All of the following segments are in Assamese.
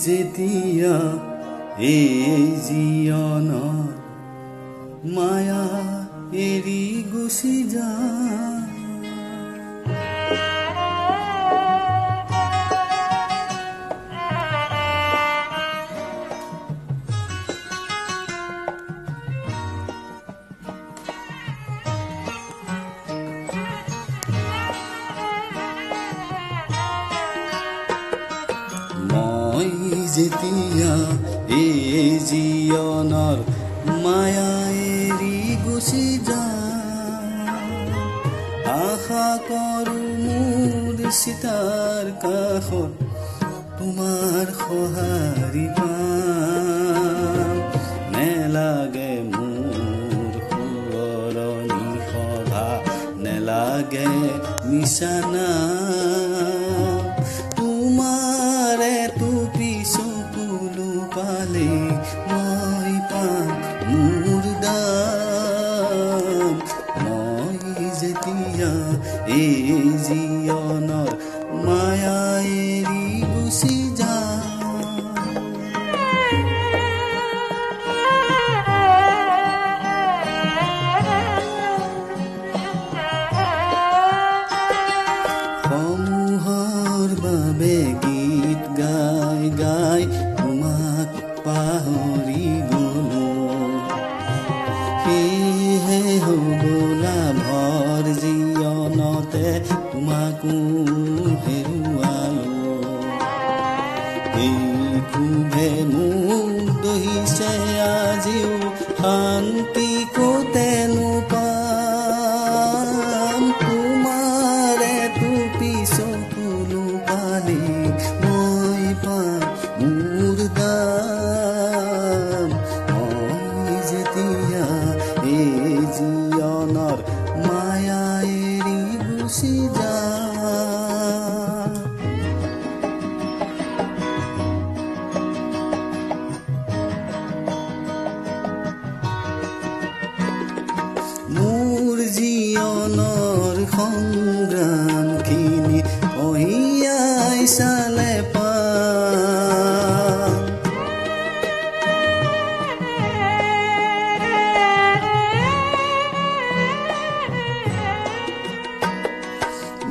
যেতিয়া এই জীৱনৰ মায়া এৰি গুচি যাম। মই যেতিয়া এই জীৱনৰ মায়া এৰি গুচি যাম, আশা কৰোঁ মোৰ চিতাৰ কাষত তোমাৰ সঁহাৰি পাম। নেলাগে মোৰ সোঁৱৰণি সভা, নেলাগে মিছা নাম, তোমাৰে টুপি চকুলো পালে মই পাম মোৰ দাম। মই যেতিয়া এই জীৱনৰ মায়া এৰি গুচি যাম। সমূহৰ বাবে গীত গাই গাই তোমাক পাহৰি গলো, সেয়েহে হ'বলা ভৰ জীৱনতে তোমাকো হেৰুৱালো। এই ক্ষোভে মোক দহিছে আজিও, শান্তি ক'তেনো পাম। তোমাৰে টুপি চকুলো পালে মই পাম মোৰ দাম। মই যেতিয়া এই জীৱনৰ মায়া এৰি গুচি যাম। মোৰ জীৱনৰ সংগ্ৰামখিনি কঢ়িয়াই চালে পাম,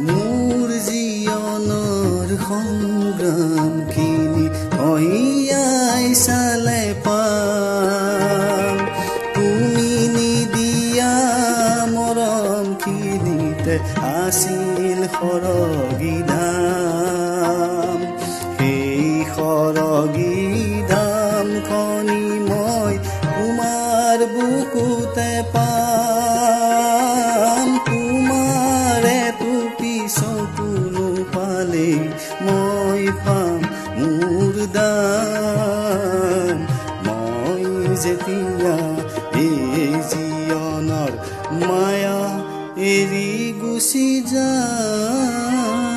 মোৰ জীৱনৰ সংগ্ৰামখিনি কঢ়িয়াই চালে পাম। তুমি নিদিয়া মৰমখিনিতে আছিল সৰগী ধাম, সেই সৰগী ধামখনি মই তোমাৰ বুকুতে পাম। তোমাৰে টুপি চকুলো পালে মই পাম মোৰ দাম। মই যেতিয়া এই জীৱনৰ মায়া এৰি গুচি যাম।